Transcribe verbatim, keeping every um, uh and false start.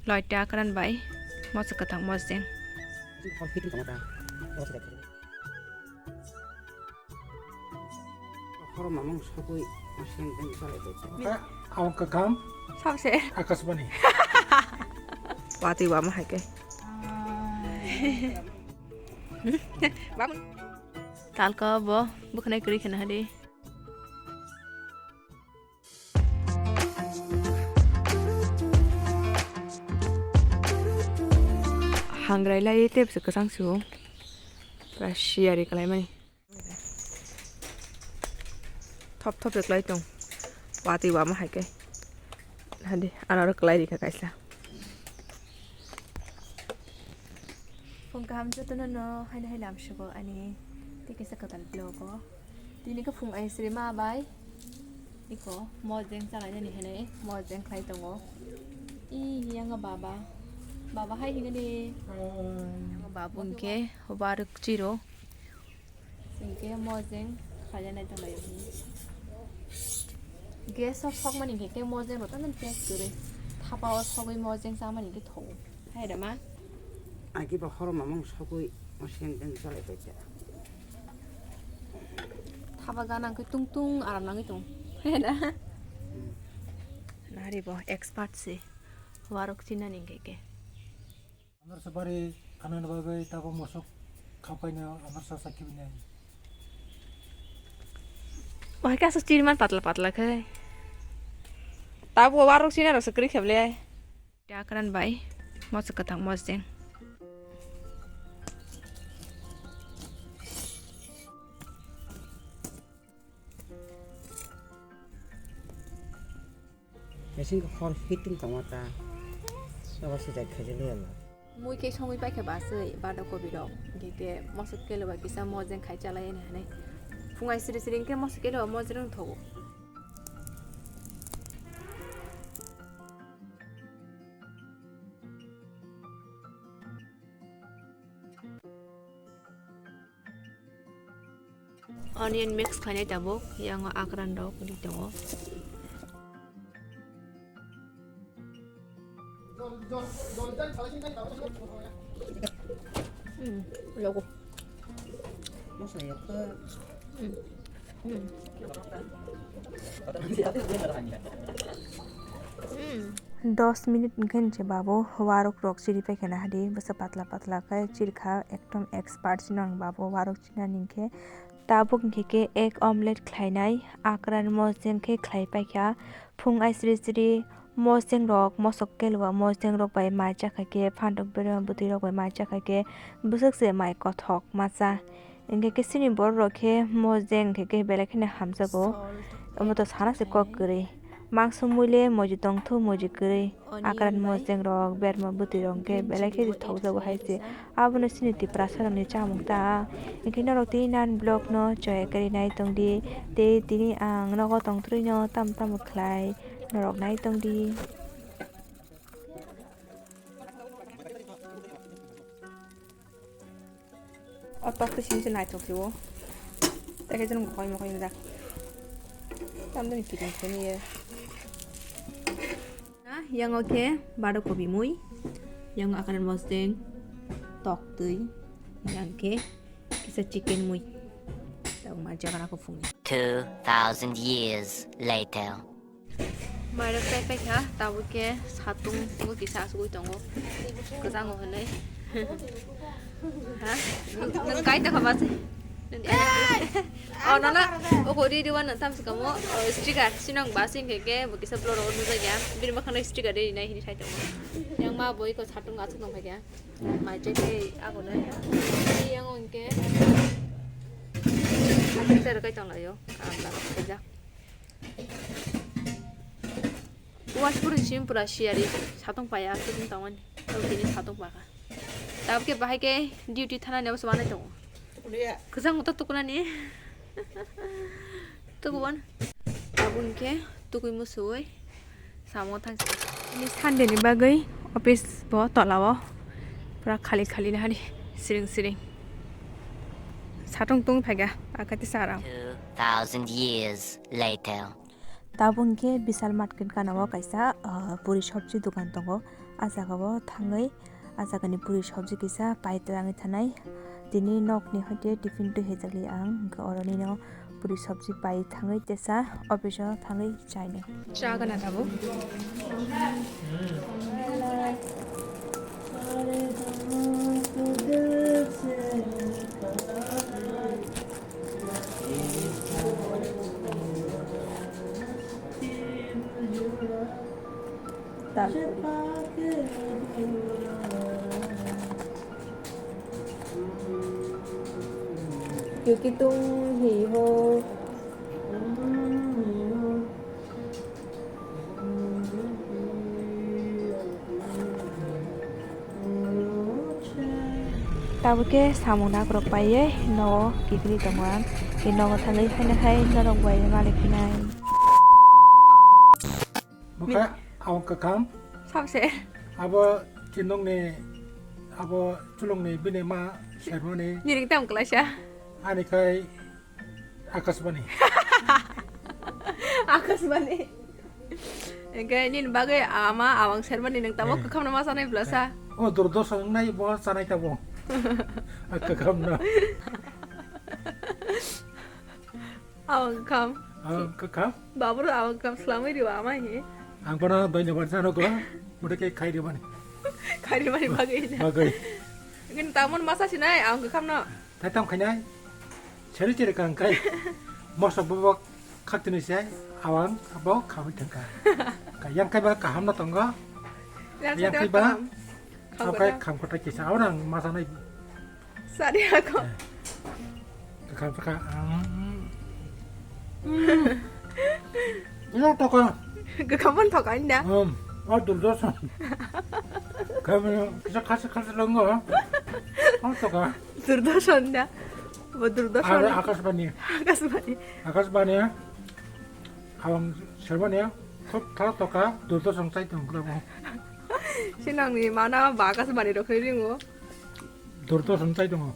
Loita kwran bai moso kwthang mosjeng. Hor mamung sogwi mosjeng teng salai bai. Ka-, awang kakam. Sabse. Akashbani. Watwi wama hai khe. Bamun. Talka bo bwkhanai kwrwi kheno hadi. Hangrai lai tei bwswk kwchang se o. Pura siyari kwlaimani. Thop thop se kwlai tong. Watwi wama hai khe. Hadi, ano aro kwlai rikha kaisa. Phung kaham jotono no haino hai lamsugo ani tei kaisa kwtal vlog o. Tini khe phung aisri ma bai iko mojeng chalainani hinwi mojeng khlai tongo. I yang baba, baba hai hingani. Yang baba hwnkhe waruk chiro. Hwnkhe mojeng khlainai tonglaio. Gas o sokmani hwnkhe khe mojeng rok tamo test kwrwi. Thapa o sogwi mojeng chamani hwnkhe thogo. Hai rema. Agi bo horo mamung sogwi moseng deng chalai bai khe. Thapa gana hwnkhe tung tung aram nangwi tong. Hai na? Hmm. Nari bo expert se. Warok chinani hwnkhe khe. Amar sabari khanani bagwi tabo mosok khapaino amar sa sakhi bini. Wahai khe aswk chiriman patla patla khe. Tabo warok chini aro swkri kheble. Akran bai mosok kwthang mosjeng. Bising khe hor hiting tongma ta. Abo sijak khaijak liya ba. Mui khe songwi paikha baswi bada kobi rok. Hingkhe khe mosok kelo ba kisa mojeng khai chalai ani hinwi. Phungai siri siri hingkhe mosok kelo ba mojeng wng thogo. Onion mix khainai tabuk, yango akran rok ri tongo. Hmm, logo. Mosla yok khe. Hmm. Hmm. Hmm. Dos minute hwnkhe hinse babo warok rok chiri paikha na hadi, bwsa patla patla khe chirikha, ekdom expert se nang babo warok chinani hwnkhe. Tabuk hwnkhe khe egg omelette khlainai, akran mojeng khe khlai paikha, phung aisri sri mojeng rok, mosok kelwa mojeng rok bai mai chakha khe, phantok berma bwtwi rok bai mai chakha khe, bwswk se mai kothok ma cha. Hingkhe khe chini borok rok khe mojeng hingkhe khe belai kheno hamjago. Omo to sana se kok kwrwi. Mangso muile moji tongthu moji kwrwi. Akran mojeng rok, berma bwtwi rok hingkhe belai khe thokjago hai se. Abono chini Tiprasa rokni chamung ta. Hingkhe norok tini nan vlog no chaya kwrwi nai tongdi. Tei tini ang nogo tongtwrwino tamo tamo khlai norok nai tongdi. O tok twi sini se naithok se o. Tei khe chwng mokoi mokoi wngjak. Tamoni kiting khani ye. Na, yango khe bada kobi mui. Yango akran mosdeng, tok twi. Yang khe kisa chicken mui. Tang ma jaga na ko phung. Two thousand years later. Mairok tei paikha, tabuk khe satung bo kisa asugwi tongo, kwchango hwnwi. Ha? Nwng kai tongkha ba se? Nwng kai tongkha? Oh, nono, ogo ri ri wano tamsi kamo, oh, sticker, sinong ba sing khe khe, bo kisa blur o nujak ya, bini mwkhang no sticker ri rinai hini sai tongo. Yang ma bo iko satung asuk tong phaikha, mai chai tei ago no, yang hwnkhe, asuk chai rw kai tong laio, kaam lak khaijak. Uas pura sim pura siyari satong paya aswk wng tongmani. Tei tini satong paka. Tabuk khe bahai khe duty thanani abo se manai tongo. Kwchang uta tukunani. Tukuban. Tabuk khe tukui musuwi samo thangsi. Ni Sunday ni bagwi office bo tola o. Pura khali khali nahari siring siring. Satong tung phaikha akati sarang. Two thousand years later. Tabuk hwnkhe Vishal Mart ni gana o kaisa, ah, puri sobji dokan tongo. A jaga o thangwi, a jaga ni puri sabji kisa pai twlangwi thanai. Tini nok ni hoite tiffin twi haijakli ang, hwnkhe oro nini puri sabji pai thangwi tesa office o thangwi chainai. Cha gana tabuk. Yuki tung hi ho. Tabuk khe samung nakrok paiye nogo kikri tongo ang. Tei nogo thangwi haino hai norok bai malik hinai. Bokha awang kwkham. Sabse. Abo chinungni, abo chulungni bini ma sermoni. Nini tam klaisa. Ani khai Akashbani. Akashbani. Engke nini bagwi ama awang sermani nang tamo. Eh. Kwkham no ma sanai blasa. O Doordarshan nai bo sanai tamo. Kwkham no. Awang kwkham. Awang kwkham. Babur awang kwkham slamwi riwa ama hi. Ang bono doinobad sano ko. Mode ke khai riwani. Khai riwani bagwi na. Bagwi. Engke tamon masa sinai awang kwkham no. Taitam khainai, seri seri kang kai, mosok bobo khaktini se awang abo khawi thangka. Ka yang kai ba kaham no tongo, yang kai ba, kaham. Akai kaham. Kham kotai kisa, awang masa nai. Sari ako. Eh. Kakham saka, ang. Ino toka. Kakham pon toka inda. Um, oh, Doordarshan. Kami kisa khasi khasi longo. Oh, toka. Doordarshan da. Bo Doordarshan. Ada Akashbani. Akashbani. Akashbani. Awang sermani. Khub thala toka. Doordarshan chai tong kula bo. Sinang ni mana ba Akashbani rokhe ringo. Doordarshan chai tongo.